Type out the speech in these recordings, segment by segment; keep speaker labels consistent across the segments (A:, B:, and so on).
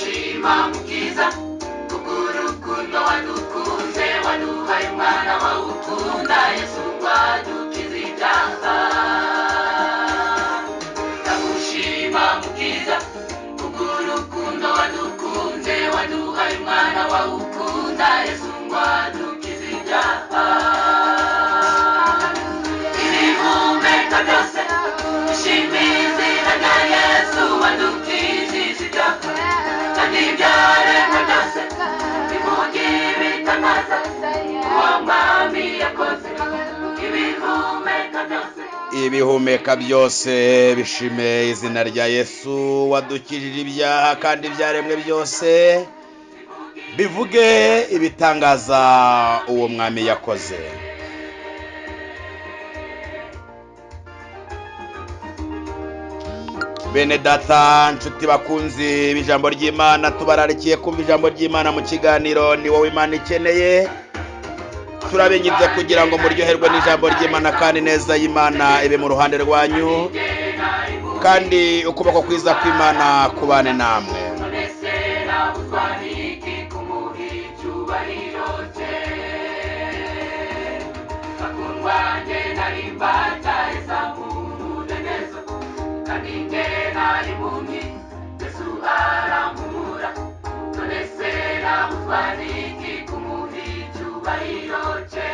A: Ndagushima Mukiza kubw'urukundo wadukunze, waduhaye umwana wawe ukunda Yesu wadukiza ibyaha. Ndagushima Mukiza kubw'urukundo wadukunze, waduhaye umwana wawe ukunda Yesu wadukiza ibyaha. Ibihumeka byose bishima izina rya Yesu wadukijije ibyaha, kandi ibyaremwe byose bivuge ibitangaza uwo mwami yakoze. Ibihumeka byose,
B: Ibihumeka byose bishime izina rya Yesu wadukijije ibyaha, kandi ibyaremwe byose bivuge ibitangaza uwo mwami yakoze. Bene data, nshuti bakunzi b'ijambo ry'Imana, tubararikiye kumva ijambo ry'Imana mu kiganiro Ni Wowe Imana Ikeneye. Turabinyibye kugira ngo muryoherwe n'ijambo ry'Imana, kandi neza y'Imana ibe mu ruhande rwanyu, kandi ukuboko kwiza kw'Imana kubane namwe.
A: None se nabuzwa n'iki kumuha icyubahiro cye? Bakundwa njye nari imbata izamu umudendezo, kandi njye nari impumyi Yesu arampumura. None se nabuzwa n'iki kumuha icyubahiro cye?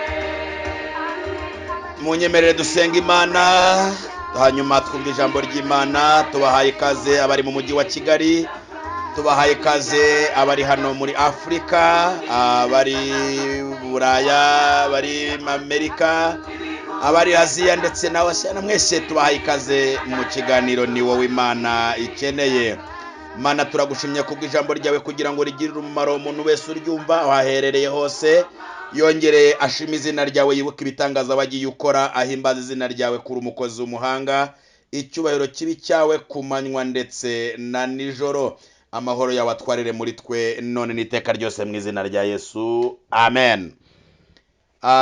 B: Munyemerere dusenga Imana, hanyuma twumve ijambo ry'Imana. Tubahaye ikaze abari mu mujyi wa Kigali, tubahaye ikaze abari hano muri Afurika, abari Buraya, abari Amerika, abari Aziya ndetse na Osiyana, mwese tubahaye ikaze mu kiganiro Ni Wowe Imana Ikeneye. Mana, turagushimye kubw'ijambo ryawe kugira ngo rigirire umumaro umuntu wese uryumva aho aherereye hose, yongere ashime izina ryawe, yibuke ibitangaza wagiye ukora, ahimbaza izina ryawe kuri umukozi w'umuhanga. Icyubahiro kibi cyawe ku manywa ndetse na nijoro. Amahoro yawe atwarire muri twe none n'iteka ryose, mu izina rya Yesu, amen.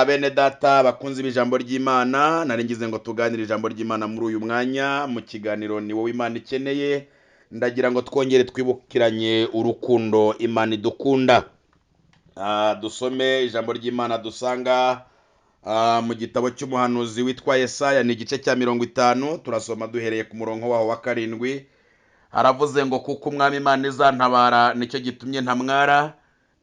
B: Bene data bakunze ijambo ry'Imana, nari ngize ngo tuganire ijambo ry'Imana muri uyu mwanya mu kiganiro Ni Wowe Imana Ikeneye. Ndagira ngo twongere twibukiranye urukundo Imana idukunda. Dusome ijambo ry'Imana dusanga mu gitabo cy'umuhanuzi witwa Yesaya, ni igice cya 50. Turasoma duhereye ku murongo waho wa 7. Haravuze ngo: kuko umwami Imana izantabara, nicyo gitumye ntamwara,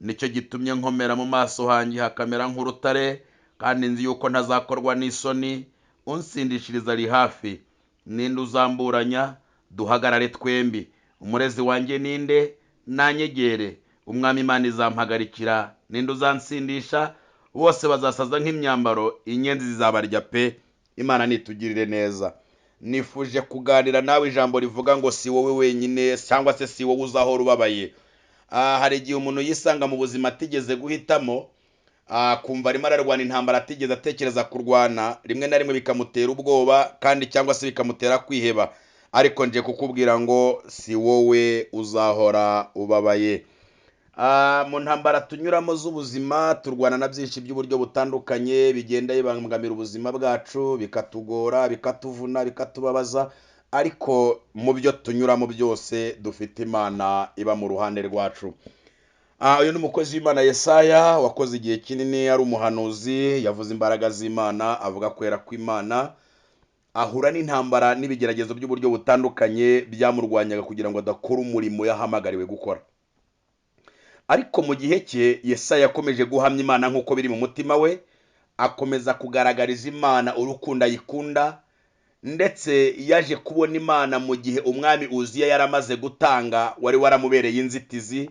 B: nicyo gitumye nkomera mu maso hanjye hakamera nk'urutare, kandi nzi yuko ntazakorwa n'isoni. Unsindishiriza ari hafi, ninde uzamburanya? Duhagarare twembi. Umurezi wanjye ninde? Nanyegere. Umwami Imana izampagarikira, ninde uzansindisha? Bose bazasaza nk'imyambaro, inyenzi zizabarya pe. Imana nitugirire neza. Nifuje kuganira nawe ijambo rivuga ngo si wowe wenyine, cyangwa se si wowe uzahora ubabaye. Hari igihe umuntu yisanga mu buzima atigeze guhitamo, kumva arimo ararwana intambara atigeze atekereza kurwana, rimwe na rimwe bikamutera ubwoba kandi cyangwa se bikamutera kwiheba. Ariko nje kukubwira ngo si wowe uzahora ubabaye. Mu ntambara tunyuramo z'ubuzima, turwana na byinshi by'uburyo butandukanye bigenda bibangamira ubuzima bwacu, bikatugora, bikatuvuna, bikatubabaza, ariko mu byo tunyuramo byose dufite Imana iba mu ruhande rwacu. Uyu ni umukozi w'Imana Yesaya, wakoze igihe kinini ari umuhanuzi, yavuze imbaraga z'Imana, avuga kwera kw'Imana, ahura n'intambara n'ibigeragezo by'uburyo butandukanye byamurwanyaga kugira ngo adakora umurimo yahamagariwe gukora. Ariko mu gihe cye Yesaya yakomeje guhamya Imana nk'uko biri mu mutima we, akomeza kugaragariza Imana urukundo ayikunda, ndetse yaje kubona Imana mu gihe umwami Uziya yaramaze gutanga wari waramubereye inzitizi,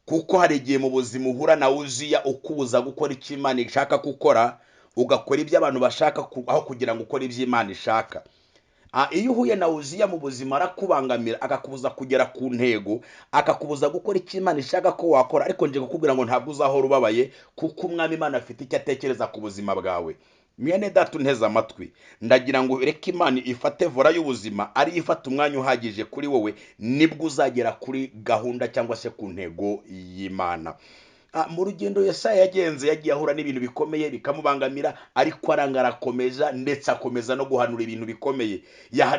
B: kuko hari igihe mu buzima uhura na Uziya ukubuza gukora icyo Imana ishaka gukora, ugakora ibyo abantu bashaka aho kugira ngo ukore ibyo Imana ishaka. Iyo uhuye na Uziya mu buzima arakubangamira, akakubuza kugera ku ntego, akakubuza gukora icyo Imana ishaka ko wakora. Ariko nje kukubwira ngo ntabwo uzahora ubabaye, kuko umwami Imana afite icyo atekereza ku buzima bwawe. Mwene data unteze amatwi, ndagira ngo reke Imana ifate vora y'ubuzima, ariyo ifata umwanya uhagije kuri wowe, nibwo uzagera kuri gahunda cyangwa se ku ntego y'Imana. Mu rugendo Yesaya yagenze, yagiye ahura n'ibintu bikomeye bikamubangamira, ariko aranga arakomeza, ndetse akomeza no guhanura ibintu bikomeye.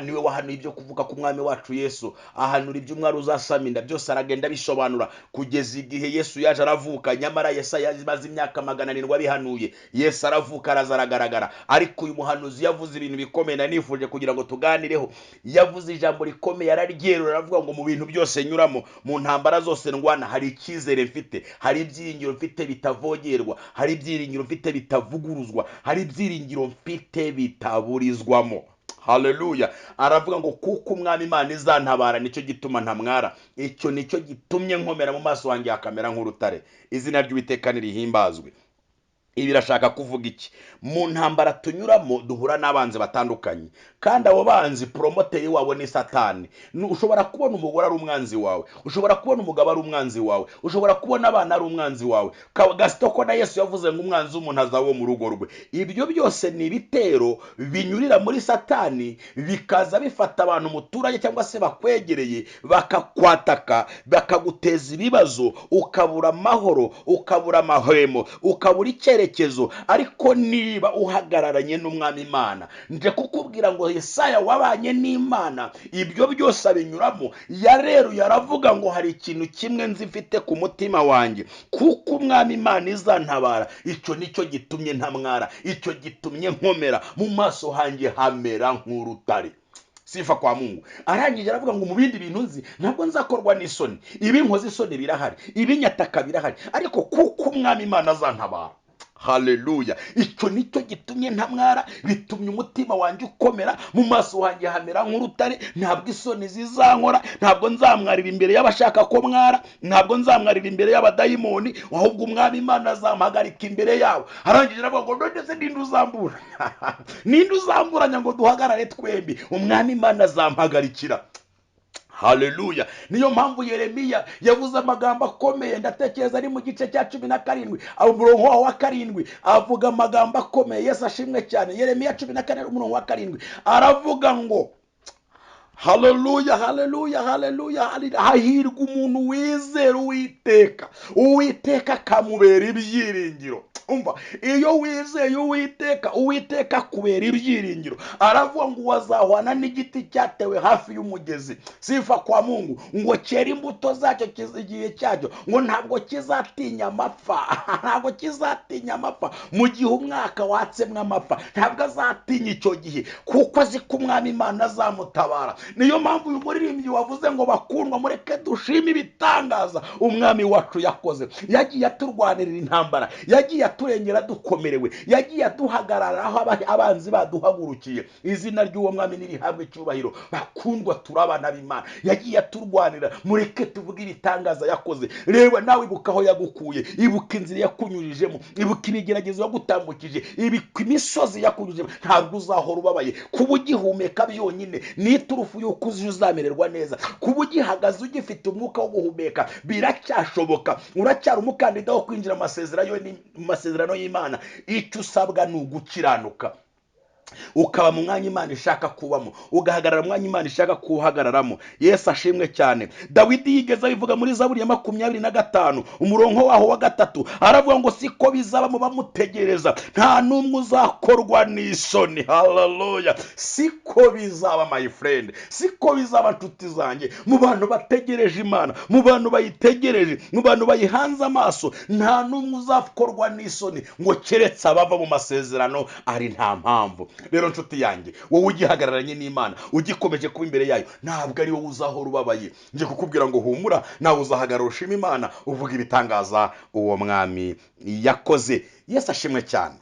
B: Niwe wahanuye ibyo kuvuka k'umwami wacu Yesu, ahanura iby'umwari uzasama inda, byose aragenda abisobanura kugeza igihe Yesu yaje aravuka. Nyamara Yesaya yamaze imyaka 700 abihanuye, Yesu aravuka araza aragaragara. Ariko uyu muhanuzi yavuze ibintu bikomeye nanifuje kugira ngo tuganireho. Yavuze ijambo rikomeye, araryerura, aravuga ngo mu bintu byose nyuramo, mu ntambara zose ndwana, hari icyizere mfite, hari ibyiringiro mfite bitavogerwa, hari ibyiringiro mfite bitavuguruzwa, hari ibyiringiro mfite bitaburizwamo. Haleluya. Aravuga ngo kuko umwami Imana izantabara, nicyo gituma ntamwara, icyo nicyo gitumye nkomera, mu maso wanjye hakamera nk'urutare. Izina ry'Uwiteka nirihimbazwe. Ibi birashaka kuvuga iki? Mu ntambara tunyuramo duhura n'abanzi batandukanye, kandi abo banzi promoteur wabo ni Satani. Ushobora kubona umugore ari umwanzi wawe, ushobora kubona umugabo ari umwanzi wawe, ushobora kubona abana ari umwanzi wawe. Gasitoko na Yesu yavuze ngo umwanzi w'umuntu azaba uwo mu rugo rwe. Ibyo byose ni ibitero binyurira muri Satani, bikaza bifata abantu muturanye cyangwa se bakwegereye, bakakwataka, bakaguteza ibibazo, ukabura amahoro, ukabura amahwemo, ukabura icyerekezo. Ariko niba uhagararanye n'umwami Imana, nje kukubwira ngo Yesaya wabanye n'Imana ibyo byose abinyuramo, yareruye aravuga ngo hari ikintu kimwe nzi mfite ku mutima wanjye, kuko umwami Imana izantabara, icyo nicyo gitumye ntamwara, icyo gitumye nkomera, mu maso hanjye hamera nk'urutare. Sifa kwa Mungu. Arangije aravuga ngo mu bindi bintu nzi ntabwo nzakorwa n'isoni, ibinkoze isoni birahari, ibinyataka birahari, ariko kuko umwami Imana azantabara. Haleluya. Icyo nicyo gitumye ntamwara, bitumye umutima wanjye ukomera, mu maso wanjye hamera nk'urutare, ntabwo isoni zizankora, ntabwo nzamwarira imbere y'abashaka ko mwara, ntabwo nzamwarira imbere y'abadayimoni, ahubwo umwami Imana azampagarika imbere yabo. Arangije aravuga ngo none se ninde uzambura? Ninde uzamburanya ngo duhagarare twembi? Umwami Imana azampagarikira. Haleluya. Niyo mpamvu Yeremiya yavuze amagambo akomeye, ndatekereza ari mu gice cya 17 umurongo wa 7, avuga amagambo akomeye. Yesu ashimwe cyane. Yeremiya 14 umurongo wa 7 aravuga ngo haleluya, haleluya, haleluya, hahirwa umuntu wizera Uwiteka, Uwiteka akamubera ibyiringiro. Umva, iyo wizeye Uwiteka, Uwiteka akubera ibyiringiro. Aravuga ngo wazahwana n'igiti cyatewe hafi y'umugezi. Sifa kwa Mungu. Ngo cyera imbuto zacyo igihe cyacyo, ngo ntabwo kizatinya amapfa, ntabwo kizatinya amapfa. Mu gihe umwaka watsemwe amapfa, ntabwo azatinya icyo gihe, kuko azi ko umwami Imana azamutabara. Niyo mpamvu uyu muririmbyi wavuze ngo bakundwa, mureke dushime ibitangaza umwami wacu yakoze. Yagiye aturwanirira intambara, yagiye aturengera dukomerewe, yagiye aduhagarara aho abanzi baduhagurukiye. Izina ry'uwo mwami nirihabwe icyubahiro. Bakundwa, turabana b'Imana, yagiye aturwanira, mureke tuvuge ibitangaza yakoze. Reba nawe, ibuka aho yagukuye, ibuka inzira yakunyurijemo, ibuka ibigeragezo yagutambukije, ibuka imisozi yakunyujemo. Ntabwo uzahora ubabaye. Kuba ugihumeka byonyine ni iturufu y'uko uzamererwa neza. Kuba ugihagaze ugifite umwuka wo guhumeka biracyashoboka, uracyari umukandida wo kwinjira mu masezerano y'Imana. Icyo usabwa ni ugukiranuka, ukaba mu mwanya Imana ishaka kubamo, ugahagarara mu mwanya Imana ishaka kuhagararamo. Yesu ashimwe cyane. Dawidi yigeze abivuga muri Zaburi ya 25 umurongo waho wa 3, aravuga ngo siko bizaba mu bamutegereza, nta n'umwe uzakorwa n'isoni. Haleluya. Siko bizaba my friend, siko bizaba nshuti zanjye, mu bantu bategereje Imana, mu bantu bayitegereje, mu bantu bayihanze amaso, nta n'umwe uzakorwa n'isoni, ngo keretse abava mu masezerano ari nta mpamvu. Rero nshuti yanjye, wowe ugihagararanye n'Imana, ugikomeje kuba imbere yayo, ntabwo ari wowe uzahora ubabaye. Nje kukubwira ngo humura, nawe uzahagarara ushima Imana, uvuga ibitangaza uwo mwami yakoze. Yesu ashimwe cyane.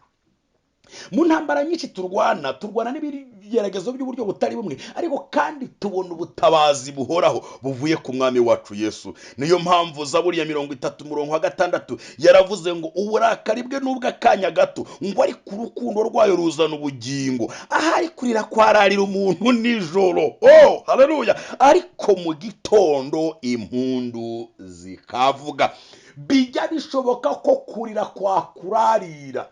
B: Mu ntambara nyinshi turwana, turwana n'ibigeragezo by'uburyo butari bumwe, ariko kandi tubona ubutabazi buhoraho buvuye ku mwami wacu Yesu. Niyo mpamvu Zaburi ya 30 umurongo wa 6 yaravuze ngo uburakari bwe n'ubw'akanya gato, ngo ariko urukundo rwayo ruzana ubugingo. Ahari kurira kwararira umuntu nijoro, oh haleluya, ariko mu gitondo impundu zikavuga. Bijya bishoboka ko kurira kwakurarira,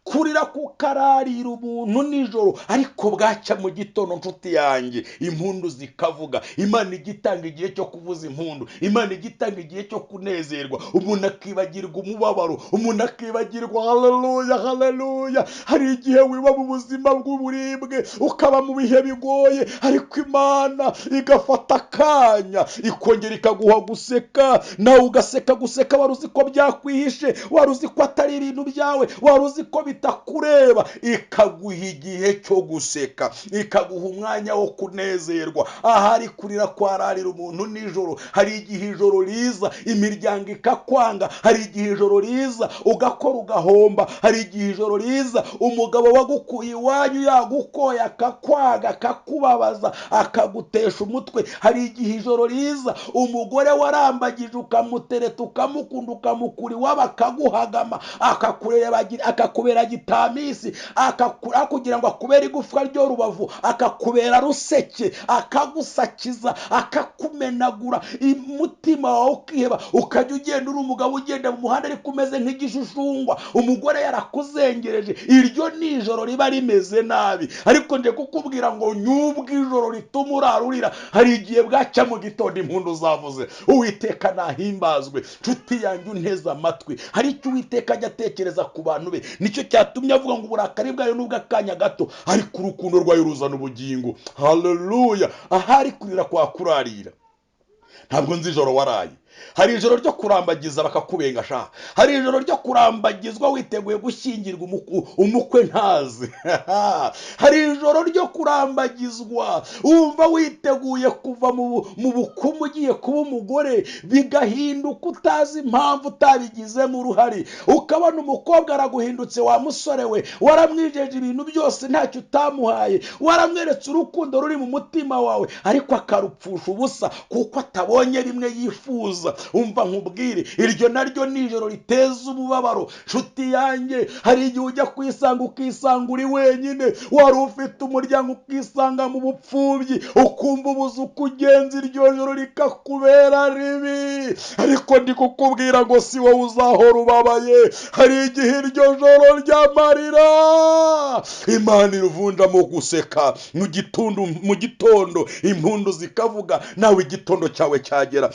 B: Kurira kukararira umuntu nijoro, ariko bwacya mu gitondo nshuti yanjye impundu zikavuga. Imana igitanga igihe cyo kuvuza impundu, Imana igitanga igihe cyo kunezerwa, umuntu akibagirwa umubabaro, umuntu akibagirwa. Haleluya, haleluya. Hari igihe wiba mu buzima bw'uburibwe, ukaba mu bihe bigoye, ariko Imana igafata akanya ikongera ikaguha guseka, nawe ugaseka. Guseka wari uzi ko byakwihishe, wari uzi ko atari ibintu byawe, wari uzi ko bitakureba, ikaguha igihe cyo guseka, ikaguha umwanya wo kunezerwa. Ahari kurira kwararira umuntu nijoro, hari igihe ijoro riza imiryango ikakwanga, hari igihe ijoro riza ugakora ugahomba, hari igihe ijoro riza umugabo wagukuye iwanyu yagukoye akakwaga akakubabaza akagutesha umutwe, hari igihe ijoro riza umugore warambagije ukamutereta ukamukunda ukamukura iwabo akaguhagama akakubera gitamisi, kugira ngo akubere igufwa ryo rubavu, akakubera ruseke, akagusakiza, akakumenagura, umutima wawe ukiheba, ukajya ugenda uri umugabo ugenda mu muhanda ariko umeze nk'igishushungwa, umugore yarakuzengereje. Iryo ni ijoro riba rimeze nabi, ariko nje kukubwira ngo nyubwo ijoro rituma urarurira, hari igihe bwacya mu gitondo impundu zavuze. Uwiteka nahimbazwe. Nshuti yanjye unteze amatwi, hari icyo Uwiteka ajya atekereza ku bantu be, nicyo cyatumye avuga ngo uburakari bwayo nubwo akanya gato, ariko urukundo rwayo ruzana ubugingo. Haleluya. Ahari kurira kwa kurarira, ntabwo nzi ijoro waraye. Hari ijoro ryo kurambagiza bakakubenga sha, hari ijoro ryo kurambagizwa witeguye gushyingirwa umukwe ntazi, hari ijoro ryo kurambagizwa wumva witeguye kuva mu bukumu ugiye kuba umugore, bigahinduka utazi impamvu utabigizemo uruhare, ukabona umukobwa araguhindutse wa musore we, waramwijeje ibintu byose ntacyo utamuhaye, waramweretse urukundo ruri mu mutima wawe, ariko akarupfusha ubusa kuko atabonye rimwe yifuza. Umva nkubwire, iryo naryo ni ijoro riteza umubabaro. Nshuti yanjye, hari igihe ujya kwisanga ukisanga uri wenyine, wari ufite umuryango ukisanga mu bupfubyi, ukumva ubuze uko ugenza, iryo joro rikakubera ribi. Ariko ndi kukubwira ngo si wowe uzahora ubabaye, hari igihe iryo joro ry'amarira Imana iruvunjamo guseka mu gitondo impundu zikavuga, nawe igitondo cyawe cyagera.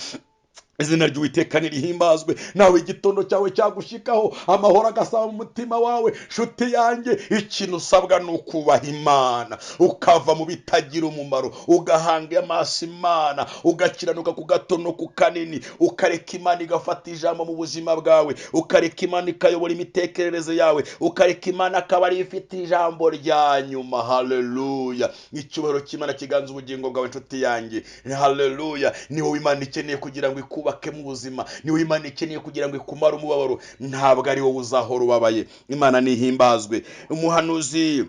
B: Izina ry'Uwiteka nirihimbazwe. Nawe igitondo cyawe cyagushikaho, amahoro agasaba mu mutima wawe. Nshuti yanjye, ikintu usabwa ni ukubaha Imana, ukava mu bitagira umumaro, ugahanga amaso Imana, ugakiranuka ku gato no ku kanini, ukareka Imana igafata ijambo mu buzima bwawe, ukareka Imana ikayobora imitekerereze yawe, ukareka Imana akaba ariyo ifite ijambo rya nyuma. Haleluya. Icyubahiro cy'Imana kiganza ubugingo bwawe nshuti yanjye. Haleluya. Ni wowe Imana ikeneye kugira ngo ikubake mu buzima, ni wowe Imana ikeneye kugira ngo ikumare umubabaro, ntabwo ari wowe uzahora ubabaye. Imana nihimbazwe. Umuhanuzi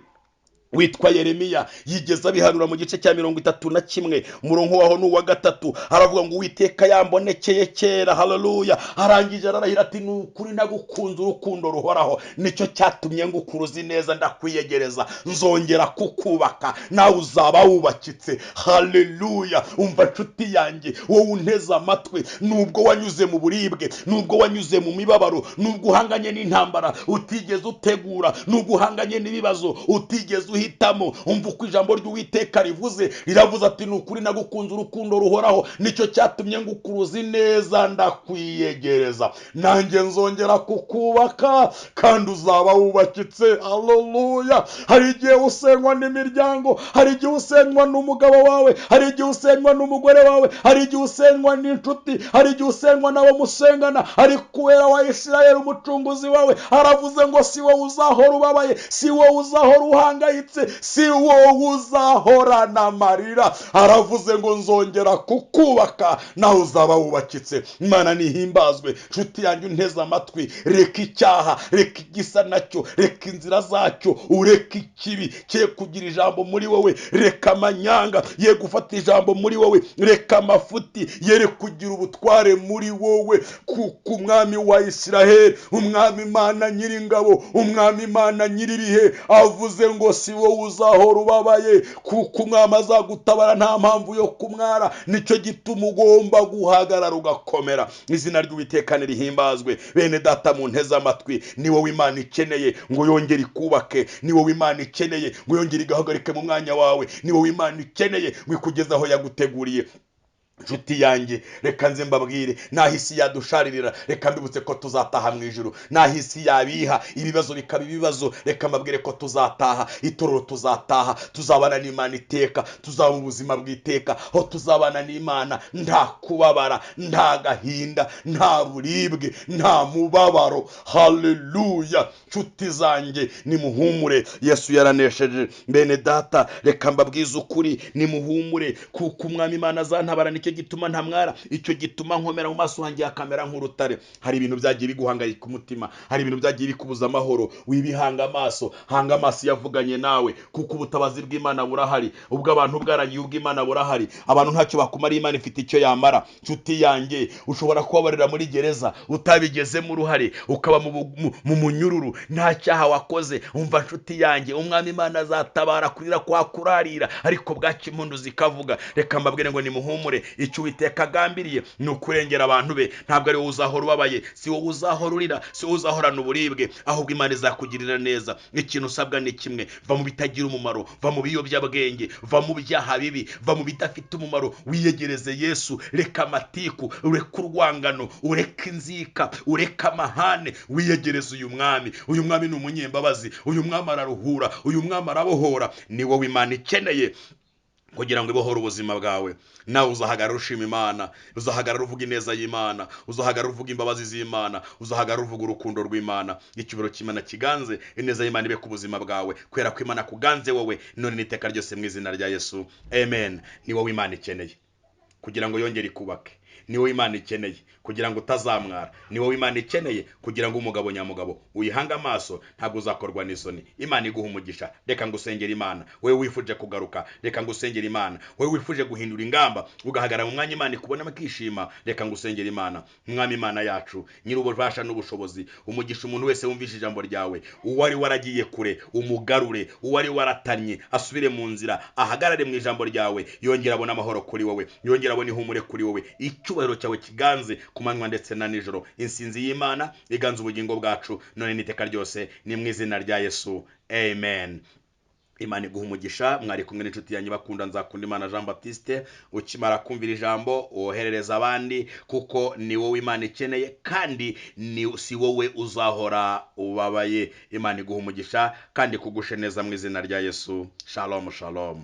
B: witwa Yeremiya yigeze abihanura mu gice cya 31, umurongo waho ni uwa 3, aravuga ngo Uwiteka yambonekeye kera. Haleluya. Arangije ararahira ati ni ukuri nagukunze urukundo ruhoraho, nicyo cyatumye ngukuruza neza ndakwiyegereza, nzongera kukubaka nawe uzaba wubakitse. Haleluya. Umva nshuti yanjye, wowe unteze amatwi, nubwo wanyuze mu buribwe, nubwo wanyuze mu mibabaro, nubwo uhanganye n'intambara utigeze utegura, nubwo uhanganye n'ibibazo utigeze uhitamo, umva uko ijambo ry'Uwiteka rivuze. Riravuze ati ni ukuri nagukunze urukundo ruhoraho, nicyo cyatumye ngukuruza neza ndakwiyegereza, nanjye nzongera kukubaka kandi uzaba wubakitse. Haleluya. Hari igihe usenywa n'imiryango, hari igihe usenywa n'umugabo wawe, hari igihe usenywa n'umugore wawe, hari igihe usenywa n'inshuti, hari igihe usenywa n'abo musengana, ariko Uwera wa Isirayeli umucunguzi wawe aravuze ngo si wowe uzahora ubabaye, si wowe uzahora uhangayitse, si wowe uzahorana amarira. Aravuze ngo nzongera kukubaka nawe uzaba wubakitse. Imana nihimbazwe. Nshuti yanjye unteze amatwi, reka icyaha, reka igisa nacyo, reka inzira zacyo, ureke ikibi cye kugira ijambo muri wowe, reka amanyanga ye gufata ijambo muri wowe, reka amafuti yere kugira ubutware muri wowe, kuko umwami wa Isiraheli, umwami Imana nyiringabo, umwami Imana nyiribihe avuze ngo si wowe uzahora ubabaye, kuko umwami azagutabara, nta mpamvu yo kumwara. Nicyo gituma ugomba guhagarara ugakomera. Izina ry'Uwiteka nirihimbazwe. Bene data munteze amatwi, ni wowe Imana ikeneye ngo yongere ikubake, ni wowe Imana ikeneye ngo yongere igahagarike mu mwanya wawe, ni wowe Imana ikeneye ngo ikugeze aho yaguteguriye. Nshuti yanjye, reka nze mbabwire, naho isi yadusharirira, reka mbibutse ko tuzataha mu ijuru. Naho isi yabiha ibibazo bikaba ibibazo, reka mbabwire ko tuzataha. Itorero tuzataha, tuzabana n'Imana iteka, tuzaba mu buzima bw'iteka, aho tuzabana n'Imana nta kubabara, nta gahinda, nta buribwe, nta mubabaro. Haleluya! Nshuti zanjye, nimuhumure, Yesu yaranesheje. Bene data, reka mbabwize ukuri, nimuhumure, kuko umwami Imana azantabara. Nicyo gituma ntamwara, icyo gituma nkomera, mu maso hanjye hakamera nk'urutare. Hari ibintu byagiye biguhangayika umutima, hari ibintu byagiye bikubuza amahoro. Wibihanga amaso, hanga amaso yavuganye nawe, kuko ubutabazi bw'Imana burahari. Ubwo abantu bwarangiye, ubw'Imana burahari. Abantu ntacyo bakumara, Imana ifite icyo yamara. Nshuti yanjye, ushobora kubabarira muri gereza utabigezemo uruhare, ukaba mu munyururu nta cyaha wakoze. Umva nshuti yanjye, umwami Imana azatabara kurira kwa kurarira, ariko bwacya impundu zikavuga. Reka mbabwire ngo nimuhumure, icyo Uwiteka agambiriye ni ukurengera abantu be. Ntabwo ari wowe uzahora ubabaye, si wowe uzahora urira, si wowe uzahorana uburibwe, ahubwo Imana izakugirira neza. Ikintu usabwa ni kimwe: va mu bitagira umumaro, va mu biyobyabwenge, va mu byaha bibi, va mu bidafite umumaro, wiyegereze Yesu. Reka amatiku, ureke urwangano, ureke inzika, ureke amahane, wiyegereze uyu mwami. Uyu mwami ni umunyembabazi, uyu mwami araruhura, uyu mwami arabohora. Ni wowe Imana ikeneye kugira ngo ibohore ubuzima bwawe. Nawe uzahagarara ushima Imana, uzahagarara uvuga ineza y'Imana, uzahagarara uvuga imbabazi z'Imana, uzahagarara uvuga urukundo rw'Imana. Icyubahiro cy'Imana kiganze, ineza y'Imana ibe ku buzima bwawe, kubera ko Imana kuganze wowe none n'iteka ryose, mu izina rya Yesu, amen. Ni wowe Imana ikeneye kugira ngo yongere ikubake, ni wowe Imana ikeneye kugira ngo utazamwara, ni wowe Imana ikeneye kugira ngo umugabo nyamugabo uyihange amaso, ntabwo uzakorwa n'isoni. Imana iguha umugisha. Reka ngusengere Imana, wowe wifuje kugaruka. Reka ngusengere Imana, wowe wifuje guhindura ingamba ugahagarara mu mwanya Imana ikubonamo ikishima. Reka ngusengere Imana. Mwami Imana yacu, nyir'ububasha n'ubushobozi, umugisha umuntu wese wumvishe ijambo ryawe. Uwari waragiye kure umugarure, uwari waratanye asubire mu nzira, ahagarare mu ijambo ryawe, yongere abone amahoro kuri wowe, yongere abone ihumure kuri wowe. Icyubahiro cyawe kiganze ku manywa ndetse na nijoro. Insinzi y'Imana iganze ubugingo bwacu none n'iteka ryose, ni mu izina rya Yesu, amen. Imana iguha umugisha. Mwari kumwe n'inshuti yanyu bakunda, Nzakunda Imana Jean Baptiste. Ukimara kumvira ijambo, woherereza abandi, kuko ni wowe Imana ikeneye, kandi ni si wowe uzahora ubabaye. Imana iguha umugisha kandi kugushe neza mu izina rya Yesu. Shalom, shalom.